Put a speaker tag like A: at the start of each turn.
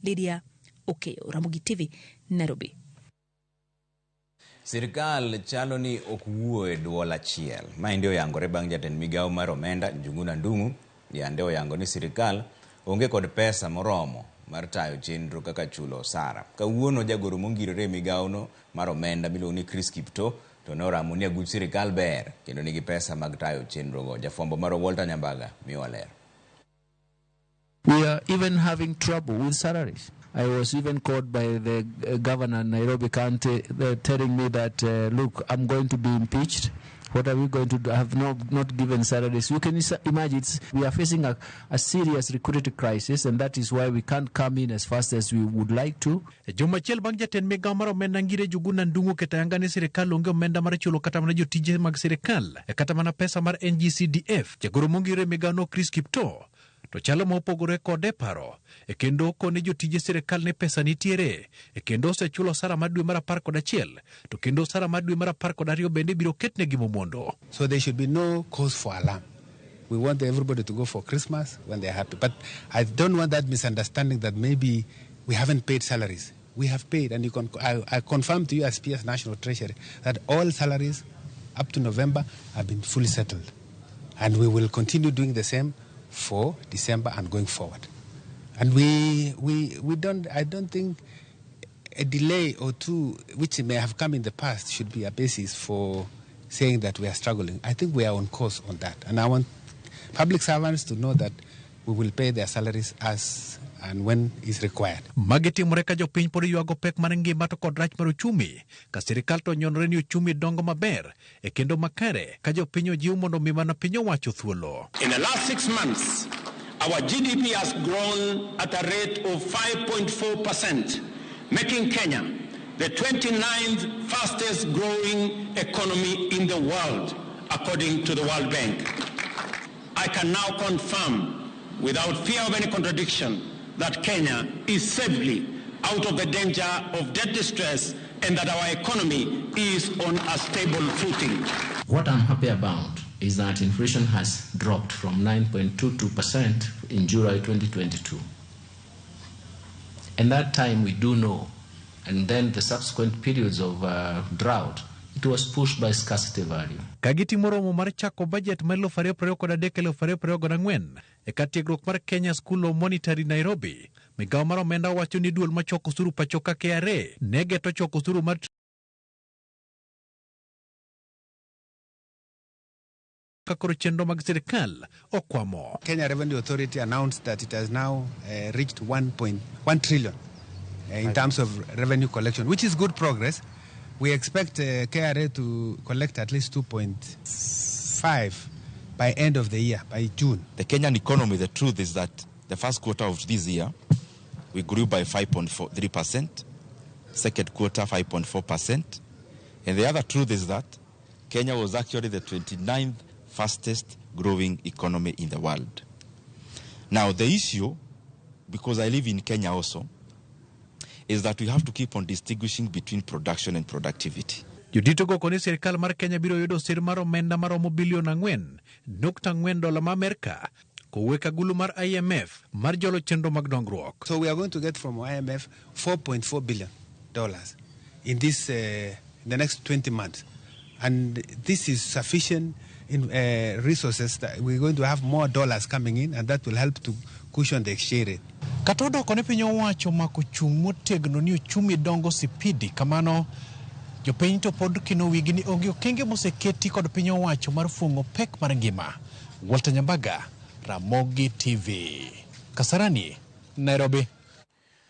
A: Lydia Okeyo, Ramogi TV, Nairobi.
B: Sirkal chalo ni ok wuo e duol achiel. Maendi oyangore bang' jatend migawo mar omenda Njuguna Ndung'u yande oyango ni sirkal onge kod pesa moromo mar tayo chenro kaka chulo osara. Kawuono jagoro mongirore e migawono mar omenda miluongo ni Chris Kiptoo to ne oramo ni aguch sirkal ber kendo nigi pesa mag tayo chenrogo. Jafwambo marwa Walter Nyambaga miyowa ler.
C: We are even having trouble with salaries. I was even called by the governor Nairobi County telling me that, look, I'm going to be impeached. What are we going to do? I have not given salaries. You can imagine we are facing a serious liquidity crisis, and that is why we can't come in as fast as we would like to.
D: Juma achiel bang' jatend migawo mar omenda Ngire Njuguna Ndung'u oketo ayanga ni sirikal onge omenda mar chulo kata mana jotije mag sirikal kata mana pesa mar NGCDF. Jagoro mongirore e migawono Chris Kiptoo to chalo ma opogore kode paro e kendo kone jotije sirikal ni pesa nitiere e kendo osechulo osara mar dwe mar 11 to kendo osara mar dwe mar 12 bende biro ketnegi momondo.
E: So there should be no cause for alarm. We want everybody to go for Christmas when they're happy. But I don't want that misunderstanding that maybe we haven't paid salaries. We have paid, and I confirm to you as PS National Treasury that all salaries up to November have been fully settled. And we will continue doing the same for December and going forward. And we don't, I don't think a delay or two, which may have come in the past, should be a basis for saying that we are struggling. I think we are on course on that. And I want public servants to know that we will pay their salaries as and when is required.
D: Magi timore ka jopiny pod ywago pek mar ngima to kod rach mar uchumi ka sirikal to nyonore ni uchumi dongo maber e kendo makare ka jopiny ojiw mondo mi mana piny owacho thuolo.
F: In the last 6 months, our GDP has grown at a rate of 5.4%, making Kenya the 29th fastest growing economy in the world, according to the World Bank. I can now confirm, without fear of any contradiction, that Kenya is safely out of the danger of debt distress and that our economy is on a stable footing.
G: What I'm happy about is that inflation has dropped from 9.22% in July 2022. And that time we do know, and then the subsequent periods of drought, it was pushed by scarcity value.
D: Ka gitimo romo mar chako budget mar 2023-2024 e kar tiegruok mar Kenya School of Monetary Nairobi, migawo mar omenda wacho ni duol machoko osuru pacho ka KRA ne geto choko osuru mar ka koro chenro mag sirikal okwamo.
E: Kenya Revenue Authority announced that it has now reached 1.1 trillion in terms of revenue collection, which is good progress. We expect KRA to collect at least 2.5 by end of the year, by June.
H: The Kenyan economy, the truth is that the first quarter of this year, we grew by 5.3%, second quarter 5.4%. And the other truth is that Kenya was actually the 29th fastest growing economy in the world. Now the issue, because I live in Kenya also, is that we have to keep on distinguishing between production and productivity.
D: Jodito go koni sirikal mar Kenya biro yudo sir mar omenda maromo bilion 4.4 dola ma Amerka kowuok e agulu mar IMF mar jolo chenro mag dongruok.
E: So we are going to get from IMF $4.4 billion in the next 20 months. And this is sufficient in resources that we're going to have more dollars coming in, and that will help to cushion the exchange rate.
D: Kata odoko ni piny owacho mako chung' motegno ni uchumi dongo sipidi kamano, jopiny to pod kino wigi ni onge okenge moseketi kod piny owacho mar fuong'o pek mar ngima. Walter Nyambaga, Ramogi TV, Kasarani, Nairobi.